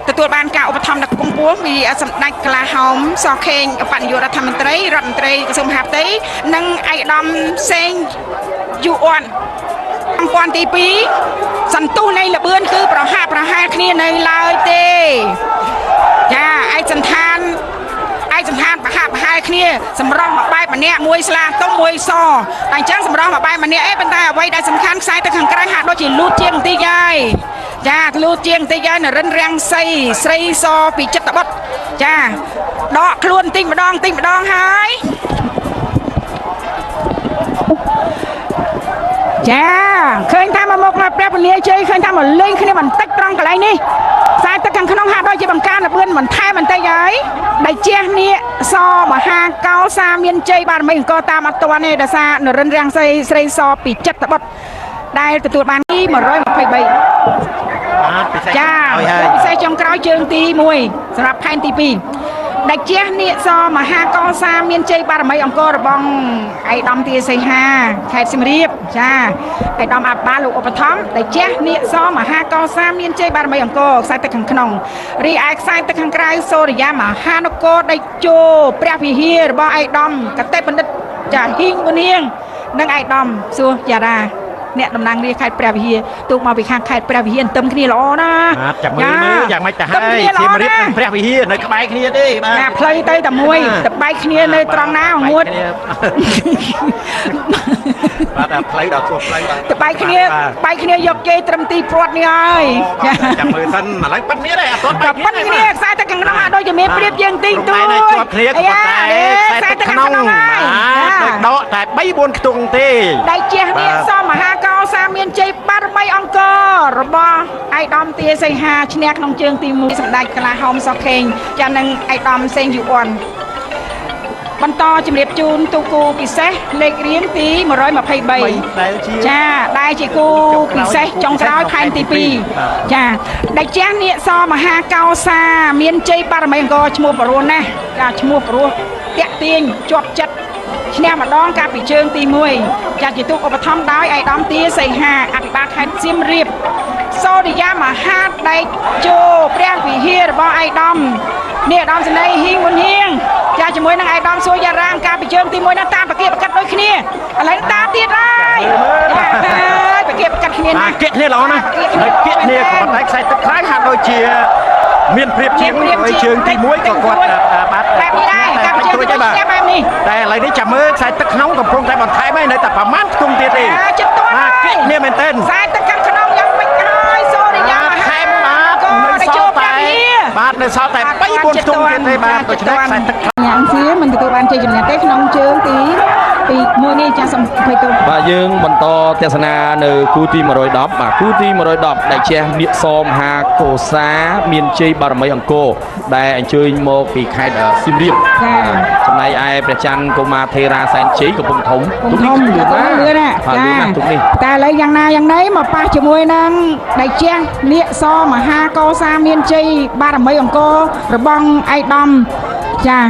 ទទួលបានការឧបត្ថម្ភដ៏ខ្ពង់ខ្ពស់ពីសម្ដេចក្លាហោមសខេងឧបនាយករដ្ឋមន្ត្រីរដ្ឋមន្ត្រីក្រសួងមហាផ្ទៃនិងឯកឧត្តមសេងយូអន សម្ព័ន្ធទី2សន្ទុះនៃលបឿនគឺប្រហាក់ប្រហែលគ្នានៅឡើយទេចាឯកសន្តានឯកសន្តានប្រហាក់ប្រហែលគ្នាសម្រស់មួយបែបម្នាក់មួយស្លាទុំមួយសតែអញ្ចឹងសម្រស់មួយបែបម្នាក់អីប៉ុន្តែអ្វីដែលសំខាន់ខ្សែទៅខាងក្រៅហាក់ដូចជាលូតជាងបន្តិចហើយចាលូតជាងបន្តិចហើយនរិនរាំងសីស្រីសពីចិត្តបុត្រចាដកខ្លួនបន្តិចម្ដងបន្តិចម្ដងហើយ ចាឃើញថាមកមកមកព្រះពលាជ័យឃើញថាមកលេងគ្នាបន្តិចត្រង់កន្លែងនេះខ្សែទឹកខាងក្នុងហាក់ដូចជាបង្ការលបឿនបន្ថែមបន្តិចហើយដែលជះនេះសមហាកោសាមានជ័យបារមីអង្គរតាមអត់ទាន់ទេដោយសារនរិនរាំងសីស្រីសពីចិត្តបុត្រដែលទទួលបានទី123 បាទពិសេស ចា ហើយហើយ ពិសេសចុងក្រោយជើងទី1សម្រាប់ផែនទី2ដែលជះនាគសមហាកោសាមានជ័យបារមីអង្គររបស់ឯកឧត្តមទាសីហាខេត្តសៀមរាបចាឯកឧត្តមអភិបាលលោកឧបត្ថម្ភដែលជះនាគសមហាកោសាមានជ័យបារមីអង្គរខ្សែទឹកខាងក្នុងរីឯខ្សែទឹកខាងក្រៅសូរិយាមហានគរដេជោព្រះវិហាររបស់ឯកឧត្តមកតេបណ្ឌិតចាហ៊ីងប៊ុនហៀងនិងឯកឧត្តមសួរយ៉ារ៉ាអ្នកតំណាងរាស្ត្រខេត្តព្រះវិហារទូកមកពីខាងខេត្តព្រះវិហារទន្ទឹមគ្នាល្អណាស់ បាទចាំមើលមើលយ៉ាងម៉េចទៅហើយ ទន្ទឹមគ្នា សៀមរាប ល្អណាស់ និងព្រះវិហារនៅក្បែរគ្នាទេបាទ ណាផ្លូវទៅតែមួយ បាទ ទៅបែកគ្នានៅត្រង់ណាងួត បាទដល់ផ្លូវដល់ជួសផ្លូវបាទ ទៅបែកគ្នា បាទ បែកគ្នាយកគេត្រឹមទីព្រាត់នេះហើយ បាទចាំមើលសិនឥឡូវប៉ិនគ្នាដែរអត់ទាន់ តែប៉ិនគ្នាខ្សែទឹកខាងក្នុងអាចដូចជាមានព្រៀបជាងទីទួ តែ យ ជាប់គ្នាក៏ប៉ុន្តែ ខ្សែទឹកខាងក្នុងហើយ បាទដូចដកតែ3 4ខ្ទង់ទេ ដែលជះនេះសមហាកោសាមានជ័យបារមីអង្គររបស់ឯកឧត្តមទាសីហាឈ្នះក្នុងជើងទី1សម្ដេចក្លាហោមសុខេងចានិងឯកឧត្តមសេងយូអនបន្តជំរាបជូនទូគូពិសេសលេខរៀងទី123 ដែលជា ចាដែលជាគូពិសេសចុងក្រោយផែនទី2ចាដែលជះនាគសមហាកោសាមានជ័យបារមីអង្គរឈ្មោះបរោះណាស់ចាឈ្មោះបរោះតាក់ទាញជាប់ចិត្តឈ្នះម្ដងកាលពីជើងទី1ចាជាទូកឧបត្ថម្ភដោយឯកឧត្តមទាសីហាអភិបាលខេត្តសៀមរាបសូរិយាមហាដេកជោព្រះវិហាររបស់ឯកឧត្តមនេះឧត្តមសេនីយ៍ហ៊ីងប៊ុនហៀងចាជាមួយនឹងឯកឧត្តមសួរយ៉ារ៉ាងកាលពីជើងទី1ហ្នឹងតាមបកៀបកាត់ដូចគ្នាឥឡូវតាមទៀតហើយចាហើយបកៀបកាត់គ្នាណា បាទគៀកគ្នាល្អណាស់ហើយគៀកគ្នាក៏ប៉ុន្តែខ្សែទឹកខ្លាំងហាក់ដូចជា មានព្រៀបជាងហើយជើងទី1ក៏គាត់បាទ បែបនេះដែរកាលពីជើងទី1 បាទ ឈ្នះបែបនេះ តែឥឡូវនេះចាំមើលខ្សែទឹកក្នុងកំពុងតែបន្ថែមហើយនៅតែប្រមាណខ្ទង់ទៀតទេ អាចិត្តទាន់ បាទ ហើយ គៀកគ្នាមែនទែន ខ្សែទឹកខាងក្នុងយ៉ាងមិនហើយសូរិយាម បាទ ហា ថែមបាទ កោ នៅ ដេជោ សល់តែ ព្រះវិហារ បាទនៅសល់តែ3 4ខ្ទង់ទៀតទេបាទដូច្នេះខ្សែទឹក ញ៉ាំសៀមិនទទួលបានជ័យជំនះទេក្នុងជើងទីទី1នេះចាស់សូមអភ័យទោស បាទយើងបន្តទស្សនានៅគូទី110បាទគូទី110ដែលជះនាគសមហាកោសាមានជ័យបារមីអង្គរដែលអញ្ជើញមកពីខេត្តសៀមរាបចំណែកឯព្រះច័ន្ទកុមារថេរាសែនជ័យកំពង់ធំ កំធំ លឿនណាស់ លឿនណា បាទលឿនណាស់ទុកនេះ តែឥឡូវយ៉ាងណាយ៉ាងណីមកប៉ះជាមួយនឹងដៃជះនាគសមហាកោសាមានជ័យបារមីអង្គររបស់ឯកឧត្តមចា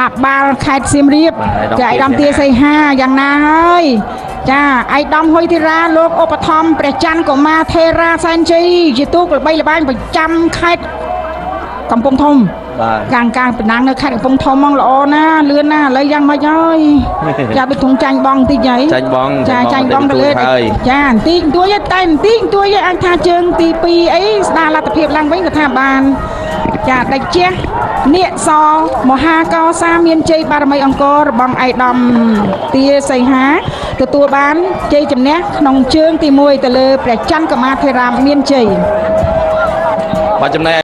អបាលខេត្តសៀមរាបចាឯកឧត្តមទាសីហាយ៉ាងណាហើយចាឯកឧត្តមហ៊ុយធីរ៉ាលោកឧបត្ថម្ភព្រះច័ន្ទកុមារថេរាសែនជ័យជាទូកល្បីល្បាញប្រចាំខេត្តកំពង់ធំ បាទ កាងកាងតំណាងនៅខេត្តកំពង់ធំហ្មងល្អណាស់លឿនណាស់ឥឡូវយ៉ាងម៉េចហើយ ចាដូចធំចាញ់បងបន្តិចហើយ ចាញ់បង ចាចាញ់បងទៅលើ ហើយ ចាបន្តិចបន្តួចទេតែបន្តិចបន្តួចទេអាចថាជើងទី2អីស្ដារលទ្ធភាពឡើងវិញក៏ថាបានចាដាច់ជះនាគសមហាកោសាមានជ័យបារមីអង្គររបស់ឯកឧត្តមទាសីហាទទួលបានជ័យជំនះក្នុងជើងទី1ទៅលើព្រះច័ន្ទកុមារថេរាមានជ័យ បាទចំណែក